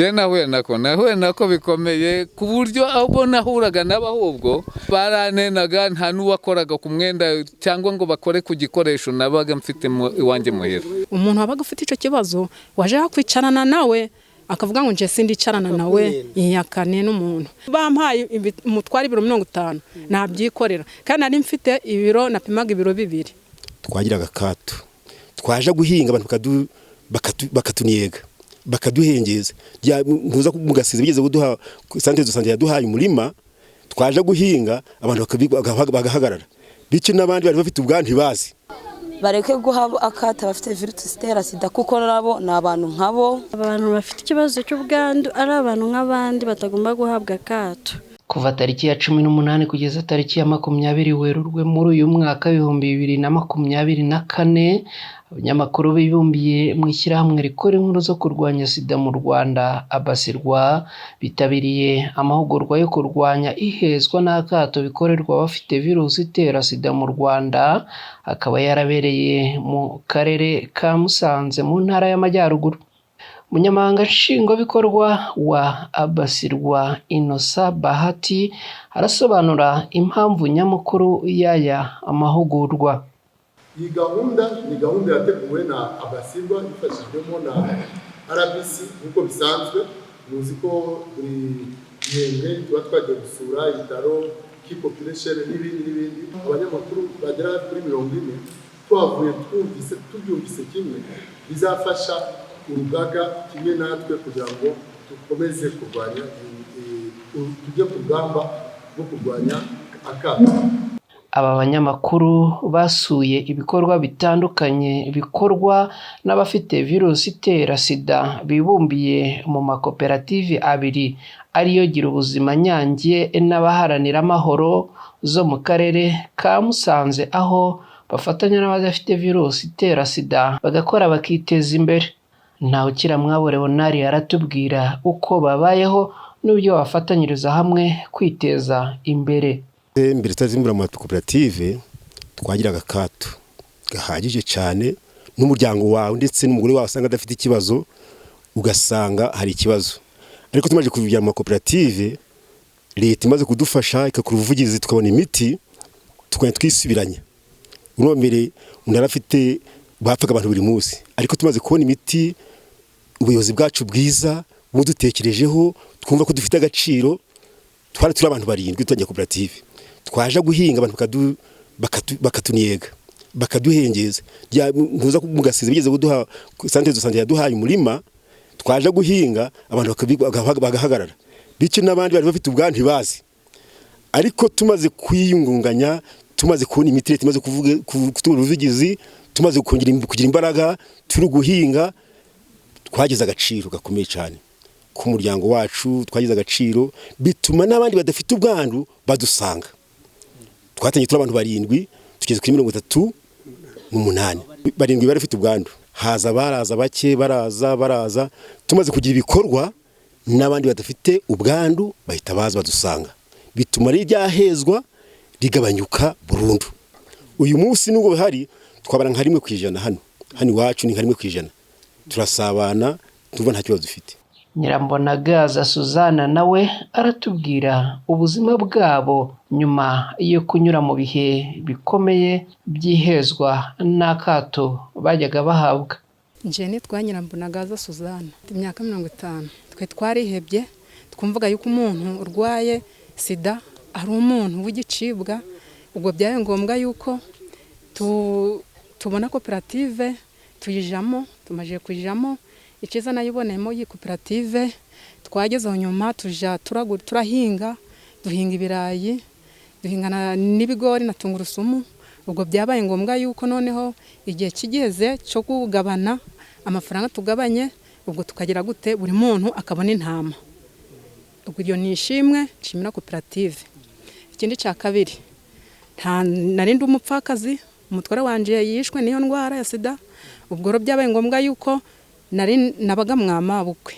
Nahuye nako bikomeye, ku buryo abo nahuraga nabo ahubwo baranenaga, nta n'uwakoraga ku mwenda cyangwa ngo bakore ku gikoresho nabaga mfite iwanjye muhira. Umuntu wabaga ufite icyo kibazo, waje kwicarana nawe akavuga ngo nje sindicarana nawe, yiyakane n'umuntu. Bampaye umutwaro ibiro 50 nabyikorera, kandi nari mfite ibiro, napimaga ibiro 2. Twagiraga akato, twaje guhinga abantu bakatuniega, bakaduhengeza. Ntuza mugasiza bigeze kuduha centre de santé, yaduhaye umurima, twaje guhinga abantu bagahagarara, bityo n'abandi bari bafite ubwandu ntibazi. Bareke guha akato abafite virusi itera sida, kuko nabo ni abantu nkabo. Abantu bafite ikibazo cy'ubwandu ari abantu nk'abandi, batagomba guhabwa akato. Kuva tariki ya 18 kugeza tariki ya 20 Werurwe muri uyu mwaka w'2024, abanyamakuru bibumbiye mu ishyirahamwe rikora inkuru zo kurwanya sida mu Rwanda, ABASIRWA, bitabiriye amahugurwa yo kurwanya ihezwa n'akato bikorerwa abafite virusi itera sida mu Rwanda, akaba yarabereye mu karere ka Musanze mu ntara y'Amajyaruguru. Umunyamabanga Nshingwabikorwa wa ABASIRWA, Innocent Bahati, arasobanura impamvu nyamukuru y'aya amahugurwa. Iyi gahunda ni gahunda yateguwe na ABASIRWA ifashijwemo na RBC. Nk'uko bisanzwe muzi ko buri gihembwe tuba twagiye gusura ibitaro, key population n'ibindi n'ibindi. Abanyamakuru bagera kuri 40 twavuye twumvise, tubyumvise kimwe, bizafasha urugaga kimwe natwe kugira ngo dukomeze kurwanya, tujye ku rugamba rwo kurwanya akato. Aba banyamakuru basuye ibikorwa bitandukanye bikorwa n'abafite virusi itera sida bibumbiye mu makoperative abiri, ariyo Gira Ubuzima Nyange n'Abaharanira Amahoro zo mu karere ka Musanze, aho bafatanya n'abadafite virusi itera sida bagakora bakiteza imbere. Ntawukiramwabo Leonard aratubwira uko babayeho n'uburyo bafatanyiriza hamwe kwiteza imbere. Mbere tutazimbura mu makoperative, twagiraga akato gahagije cyane, n'umuryango wawe ndetse n'umugore wawe usanga adafite ikibazo, ugasanga hari ikibazo. Ariko tumaze kujya mu makoperative, leta imaze kudufasha ikakora ubuvugizi, tukabona imiti, tukajya twisubiranya. Urumva mbere umuntu yari afite, bapfaga abantu buri munsi, ariko tumaze kubona imiti, ubuyobozi bwacu bwiza budutekerejeho, twumva ko dufite agaciro. Twari turi abantu barindwi dutangiye koperative, twaje guhinga abantu bakatuniega, bakaduhengeza. Ntuza mugasiza bigeze kuduha centre de santé, yaduhaye umurima, twaje guhinga abantu bagahagarara, bityo n'abandi bari bafite ubwandu ntibazi. Ariko tumaze kwiyungunganya, tumaze kubona imiti, leta imaze kutubona ubuvugizi, tumaze kongera kugira imbaraga, turi guhinga, twagize agaciro gakomeye cyane ku muryango wacu. Twagize agaciro bituma n'abandi badafite ubwandu badusanga. Twatangiye turi abantu barindwi, tugeze kuri 38. Barindwi bari bafite ubwandu, haza baraza bake, baraza baraza. Tumaze kugira ibikorwa, n'abandi badafite ubwandu bahita baza badusanga, bituma ryahezwa rigabanyuka burundu. Uyu munsi nubwo bihari, twabara nka 1% hano. Hano iwacu ni nka 1%. Turasabana, tuva nta kibazo dufite. Nyirambonagaza Suzana nawe aratubwira ubuzima bwabo nyuma yo kunyura mu bihe bikomeye by'ihezwa n'akato bajyaga bahabwa. Nje nitwa Nyirambonagaza Suzana, imyaka 50. Twe twarihebye, twumvaga yuko umuntu urwaye sida ari umuntu w'igicibwa. Ubwo byabaye ngombwa yuko tubona koperative, tuyijamo. Tumaze kuyijamo, icyiza nayiboneyemo iyi koperative, twageze aho nyuma tujya turahinga, duhinga ibirayi, duhinga n'ibigori na tungurusumu. Ubwo byabaye ngombwa yuko noneho igihe kigeze cyo kugabana amafaranga, tugabanye, ubwo tukagira gute, buri muntu akabona intama. Ubwo iryo ni ishimwe nshimira koperative. Ikindi cya kabiri, narindi umupfakazi, umutware wanjye yishwe n'iyo ndwara ya sida. Ubwo rero byabaye ngombwa yuko nari nabaga mwamabukwe,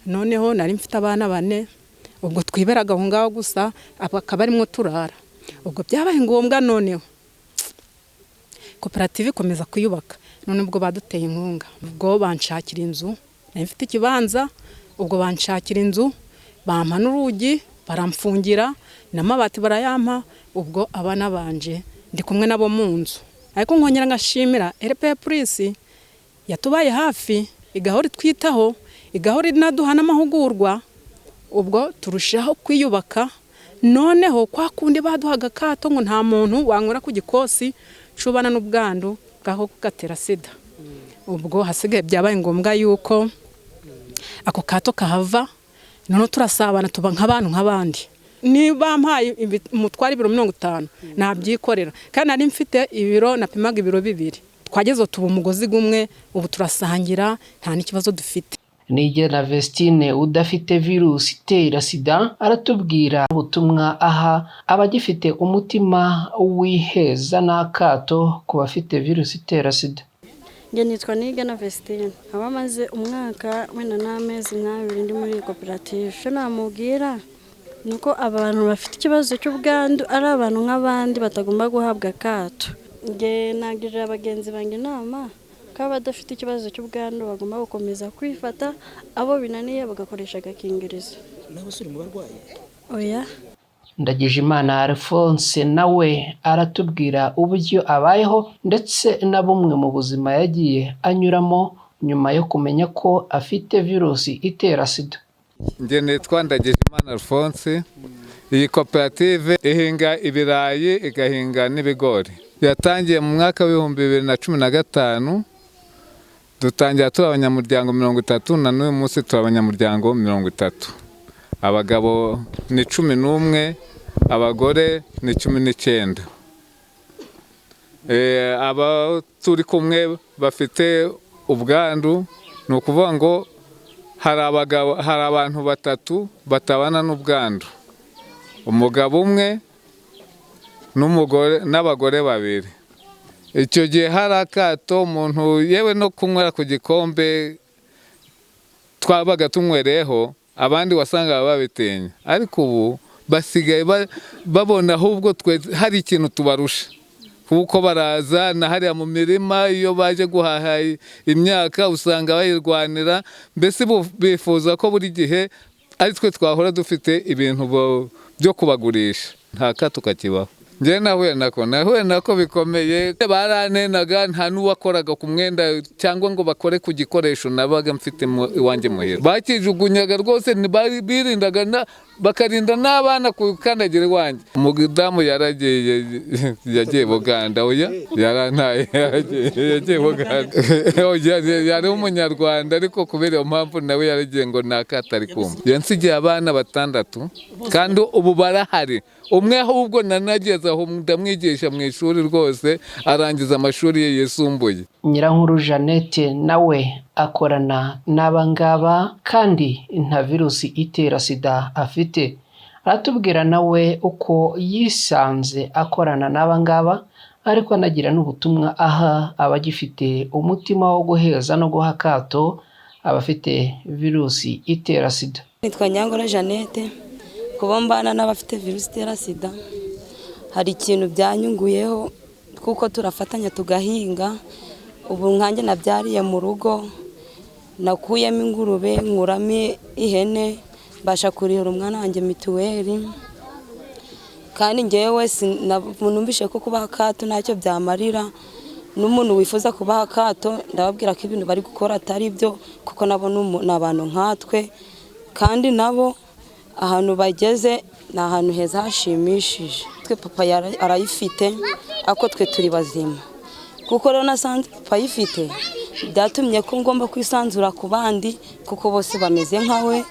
noneho nari mfite abana bane. Ubwo twiberaga aho ngaho gusa, akaba arimwo turara. Ubwo byabaye ngombwa noneho koperative ikomeza kuyubaka. None ubwo baduteye inkunga, ubwo banshakira inzu, nari mfite ikibanza. Ubwo banshakira inzu, bampa n'urugi, baramfungira n'amabati barayampa. Ubwo abana banje ndi kumwe nabo mu nzu. Ariko nkongera ngashimira RP Plus yatubaye hafi, igahora itwitaho, igahora inaduha n'amahugurwa. Ubwo turushaho kwiyubaka. Noneho kwa kundi baduhaga akato ngo nta muntu wanywera ku gikosi cubana n'ubwandu bw'agakoko gatera sida, ubwo hasigaye byabaye ngombwa yuko ako kato kahava. Noneho turasabana, tuba nk'abantu nk'abandi. Niba mpaye umutware ibiro 50, nabyikorera, kandi nari mfite ibiro, napimaga ibiro 2. Twageze tuba umugozi gumwe, ubu turasangira, nta n'ikibazo dufite. Nigena Vestine udafite virusi itera sida aratubwira ubutumwa aha abagifite umutima wiheza n'akato ku bafite virusi itera sida. Njye nitwa Nigena Vestine, nkaba maze umwaka wenda n'amezi nk'abiri ndi muri iyi koperative. Icyo namubwira ni uko abantu bafite ikibazo cy'ubwandu ari abantu nk'abandi, batagomba guhabwa akato. Njye nagirira bagenzi banjye inama ko abadafite ikibazo cy'ubwandu bagomba gukomeza kwifata, abo binaniye bagakoresha agakingirizo. Nawe se uri mu barwayi? Oya. Ndagijimana Alphonse nawe aratubwira uburyo abayeho ndetse na bumwe mu buzima yagiye anyuramo nyuma yo kumenya ko afite virusi itera sida. Njye nitwa Ndagijimana Alphonse. Iyi koperative ihinga ibirayi, igahinga n'ibigori. Yatangiye mu mwaka w'2015, dutangira turi abanyamuryango 30, na n'uyu munsi turi abanyamuryango 30. Abagabo ni 11, abagore ni 19. Aba turi kumwe bafite ubwandu, ni ukuvuga ngo hari abagabo, hari abantu batatu batabana n'ubwandu: umugabo umwe n'umugore n'abagore babiri. Icyo gihe hari akato, umuntu yewe no kunywera ku gikombe twabaga tunywereyeho, abandi wasangaga babitinya. Ariko ubu basigaye babona ahubwo twe hari ikintu tubarusha, kuko baraza na hariya mu mirima, iyo baje guhaha imyaka usanga bayirwanira. Mbese bifuza ko buri gihe ari twe twahora dufite ibintu byo kubagurisha. Nta kato kakibaho. Njye nahuye nako bikomeye. Baranenaga, nta n'uwakoraga ku mwenda cyangwa ngo bakore ku gikoresho nabaga mfite iwanjye muhira. Bakijugunyaga rwose, birindaga bakarinda n'abana kukandagira iwanjye. Umudamu yaragiye, yagiye Buganda. Oya, yarantaye, yagiye Buganda. Oya, yari umunyarwanda, ariko kubera iyo mpamvu nawe yaragiye ngo ni akatari kumva. Yansigiye abana batandatu, kandi ubu barahari. Umwe ahubwo nanageze aho ndamwigisha mu ishuri rwose, arangiza amashuri ye yisumbuye. Nyirankuru Jeannette nawe akorana n'aba ngaba kandi nta virusi itera sida afite. Aratubwira nawe uko yisanze akorana n'aba ngaba, ariko anagira n'ubutumwa aha abagifite umutima wo guheza no guha akato abafite virusi itera sida. Nitwa Nyangora Jeannette. Kuba mbana n'abafite virusi itera sida hari ikintu byanyunguyeho, kuko turafatanya tugahinga. Ubu nkanjye nabyariye mu rugo, nakuyemo ingurube, nkuramo ihene, mbasha kurihira umwana wanjye mituweli. Kandi ngewe numvise ko kubaha akato ntacyo byamarira. N'umuntu wifuza kubaha akato, ndababwira ko ibintu bari gukora atari byo, kuko nabo ni abantu nkatwe, kandi nabo ahantu bageze ni ahantu heza hashimishije. Twe papa arayifite, ariko twe turi bazima. Kuko rero nasanze papa ayifite, byatumye ko ngomba kwisanzura ku bandi, kuko bose bameze nkawe.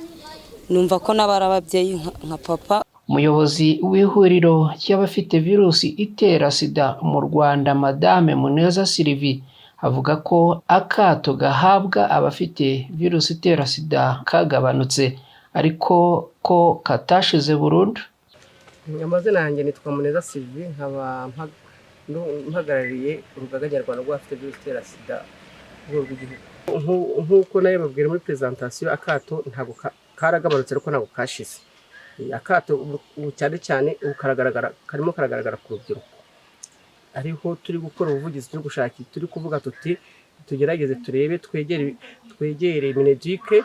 Numva ko nabo ari ababyeyi nka papa. Umuyobozi w'ihuriro ry'abafite virusi itera sida mu Rwanda, Madame Muneza Sylvie, avuga ko akato gahabwa abafite virusi itera sida kagabanutse, ariko ko katashize burundu. Amazina yanjye nitwa Muneza Sylvie, nkaba mpagarariye Urugaga Nyarwanda rw'abafite virusi itera sida ku rwego rw'igihugu. Nk'uko nayo babwira muri presentation, akato ntabwo karagabanutse, ariko ntabwo kashize. Akato ubu cyane cyane ubu karagaragara, karimo karagaragara ku rubyiruko. Ariho turi gukora ubuvugizi, turi gushaka, turi kuvuga tuti tugerageze turebe, twegere MINEDUC.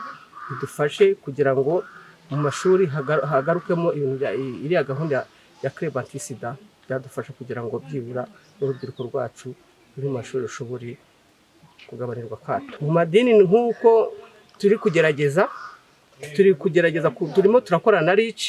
Idufashe kugira ngo mu mashuri hagarukemo ibintu bya iriya gahunda ya club anti-sida. Byadufasha kugira ngo byibura n'urubyiruko rwacu ruri mu mashuri rushobore kugabanirwa akato. Mu madini, nk'uko turi kugerageza turimo turakorana na RIC,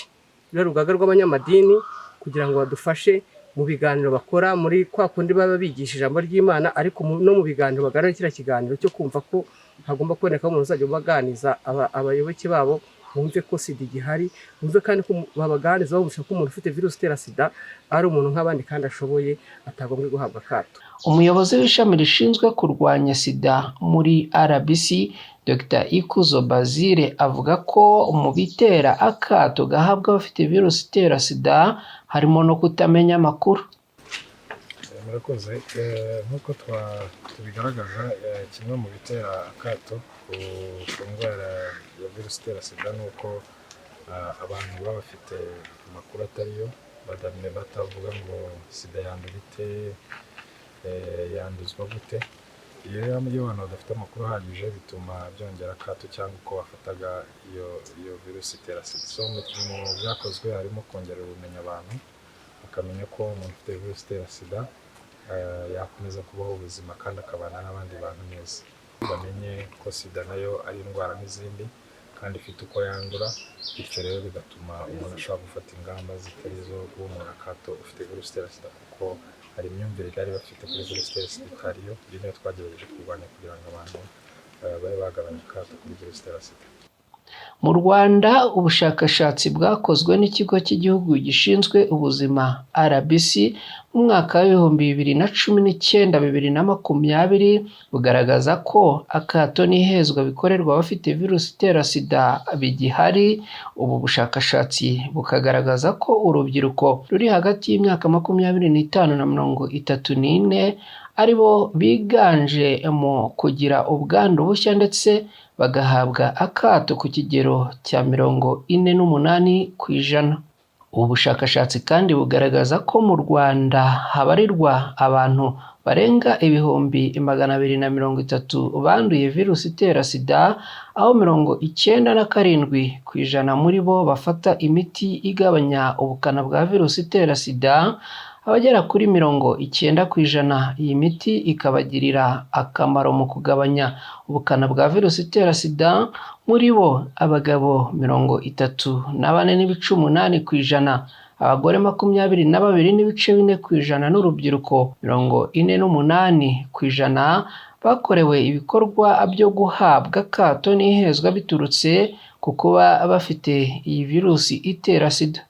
ruriya rugaga rw'abanyamadini, kugira ngo badufashe mu biganiro bakora muri kwa kundi baba bigisha ijambo ry'Imana, ariko no mu biganiro baganira, kiriya kiganiro cyo kumva ko hagomba kuboneka umuntu uzajya ubaganiza abayoboke babo, bumve ko sida igihari, bumve kandi ko babaganiza bumvisha ko umuntu ufite virusi itera sida ari umuntu nk'abandi kandi ashoboye, atagombye guhabwa akato. Umuyobozi w'ishami rishinzwe kurwanya sida muri RBC, Dr Ikuzo Basile, avuga ko mu bitera akato gahabwa abafite virusi itera sida harimo no kutamenya amakuru. Murakoze. Nk'uko tubigaragaza, kimwe mu bitera akato ku ndwara ya virusi itera sida ni uko abantu baba bafite amakuru atariyo, batavuga ngo sida yandura ite, yanduzwa gute. Iyo rero iyo abantu badafite amakuru ahagije, bituma byongera akato cyangwa uko bafataga iyo virusi itera sida. So mu byakozwe harimo kongerera ubumenyi abantu, bakamenya ko umuntu ufite virusi itera sida yakomeza kubaho ubuzima kandi akabana n'abandi bantu neza, bamenye ko sida nayo ari indwara nk'izindi kandi ifite uko yandura. Bityo rero bigatuma umuntu ashobora gufata ingamba zitari izo guha umuntu akato ufite virusi itera sida, kuko hari imyumvire bari bafite kuri virusi itera sida itariyo. Iyo niyo twagerageje kurwanya kugira ngo abantu babe bagabanya akato kuri virusi itera sida. Mu Rwanda, ubushakashatsi bwakozwe n'Ikigo cy'Igihugu gishinzwe Ubuzima RBC mu mwaka wa 2019 2020 bugaragaza ko akato n'ihezwa bikorerwa abafite virusi itera sida bigihari. Ubu bushakashatsi bukagaragaza ko urubyiruko ruri hagati y'imyaka 25 na 34 ari bo biganje mu kugira ubwandu bushya, ndetse bagahabwa akato ku kigero cya 48%. Ubu bushakashatsi kandi bugaragaza ko mu Rwanda habarirwa abantu barenga 230,000 banduye virusi itera sida, aho 97% muri bo bafata imiti igabanya ubukana bwa virusi itera sida. Abagera kuri 90% iyi miti ikabagirira akamaro mu kugabanya ubukana bwa virusi itera sida. Muri bo, abagabo 34.8%, abagore 22.4% n'urubyiruko 48% bakorewe ibikorwa byo guhabwa akato n'ihezwa biturutse ku kuba bafite iyi virusi itera sida.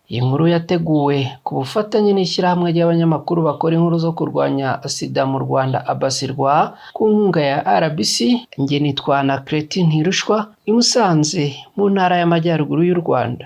Iyi nkuru yateguwe ku bufatanye n'Ishyirahamwe ry'Abanyamakuru bakora inkuru zo kurwanya sida mu Rwanda, ABASIRWA, ku nkunga ya RBC. Njye nitwa na Ntirushwa, i Musanze mu Ntara y'Amajyaruguru y'u Rwanda.